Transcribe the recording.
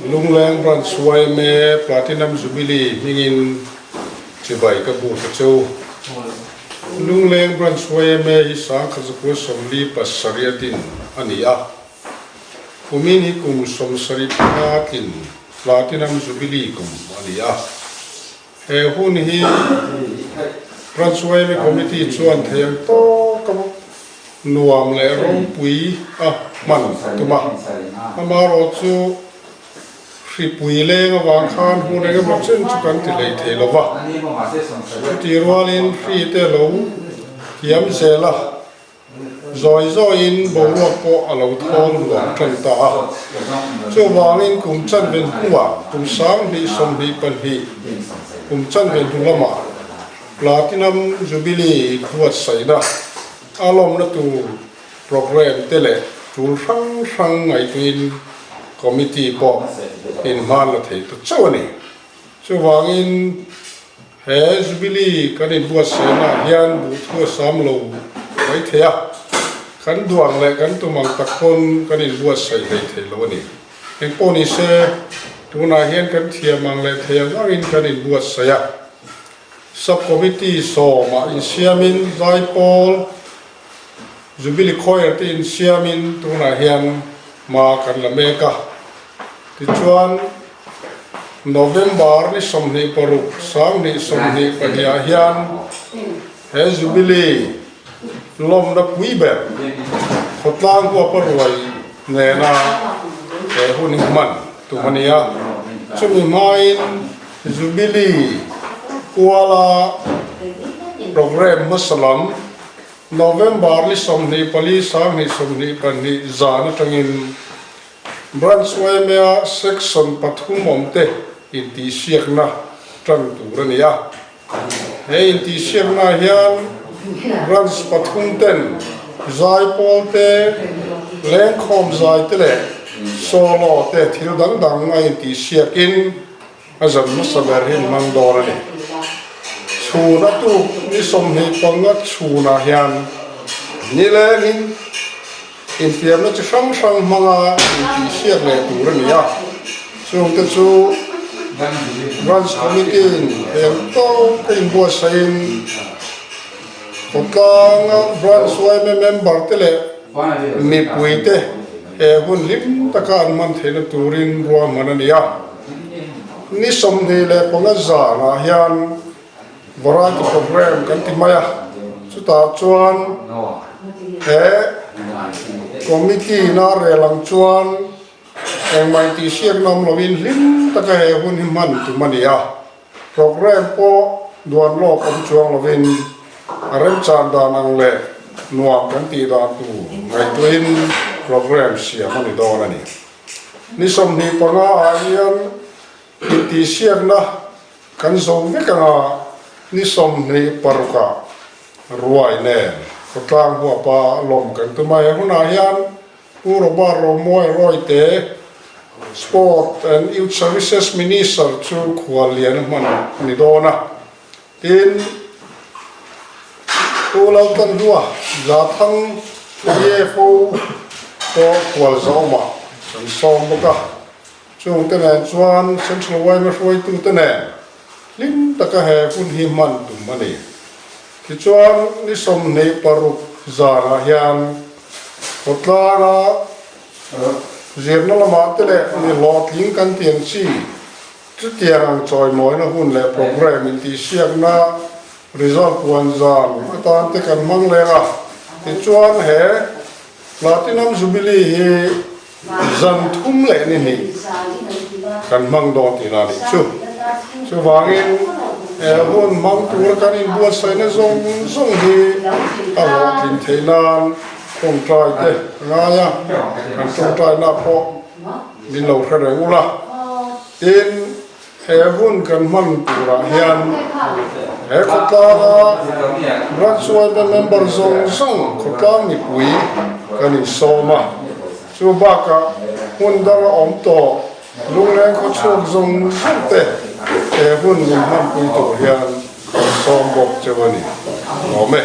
Lungleng Branch yma Platinum Jubilee hmingin chibai ka buk a cheu. Lungleng Branch yma hi 1947 a din a ni a. Kumin hi kum 75 tlin Platinum Jubilee kum a ni a. He hun hi Branch yma Committee chuan thei ang tawka nuam leh ropui a hman a tum a. Amaherawh chu hripui leng avang khan hun eng emaw chen chu kan ti hlei thei lo va. Chutih rualin hri te lo thiam zel a. Zawi zawiin boruak pawh a lo thawl nuam tan ta a. Chuvangin kum chanve hnuah kum 2022 kum chanve hnu lamah Platinum Jubilee inbuatsaihna a lawmna tur programme te leh tul hrang hrang ngaihtuahin committee pawh inhman la thei ta chauh a ni. Chuvangin he Jubilee kan inbuatsaihnaah hian buhthu a sam lo mai thei a, kan duang leh kan tum ang tak pawn kan inbuatsaih hlei thei lo a ni. Engpawh ni se, tunah hian kan thiam ang leh thei ang angin kan inbuatsaih a. Sub-Committee sawmah insiamin Zaipawl Jubilee Choir te insiamin tunah hian hma kan la mek a. Tichuan, November ni 26, 2022 ah hian he Jubilee lawmna pui ber khawtlang huapa ruai nena he hun hi hman tum a ni a. Chumi hmain Jubilee kuala programme hmasa lam November ni 24, 2022 zan atangin Branch yma Section pathum awmte intihsiakna tan tur a ni a. He intihsiaknaah hian Branch pathum ten zaipawl te, lengkhawm zai te leh solo te thil dang dang a intihsiakin a zan hmasa ber hi an hmang dawn a ni. Chhun a tuk ni 25 chhunah hian nilengin Infiamna chi hrang hrang hmanga intihsiak leh tur a ni a, chungte chu Branch Committee-in heng tawk a inbuatsaihin khawtlanga Branch yma member te leh mipuite he hun hlim taka an hman theihna turin ruahman a ni a. Ni 25 zanah hian Variety program kan ti mai a, chutah chuan he committee na rel ang chuan engmah intihsiakna awm lovin hlim taka he hun hi hman tum a ni a, program pawh duan lawk awm chuang lovin a remchan dan ang leh nuam kan tih dan tur ngaihtuahin program siam a ni dawn a ni. Ni 25 ah hian intihsiakna Kan zo vek anga ni 26 ah ruai nen khawtlang huapa lawm kan tum a, he hunah hian Pu Robert Romawi Rawite, Sport and Youth Services Minister chu khual lian a hman a ni dawn a, tin Pu Laltanhlua Zathang DFO pawh khual zawmah kan sawm bawk a. Chungte nen chuan Central yma hruaitute nen hlim taka he hun hi hman tum a ni. Tichuan ni 26 zanah hian khawtlanga zirna lamah te leh ni hlawhtling kan ti ang chi chutiang ang chawimawina hun leh programme intihsiakna result puan zan atan te kan hmang leng a. Tichuan he Platinum Jubilee hi Zan thum leh ni hnih kan hmang dawn tihna a nih chu. Chuvangin he hun hmang tura kan inbuatsaihna zawng zawng hi a hlawhtlin theih nan tawngtai te a ngai a, kan tawngtaina pawh min lo hre reng ula. Tin, he hun kan hman turah hian he khawtlanga Branch yma member zawng zawng khawtlang mipui kan insawm a. Chu bakah hmun danga awm tawh lungleng khawchhuak zawng zawng te he hun min hmanpui tur hian kan sawm bawk cheu a ni. Lawm e.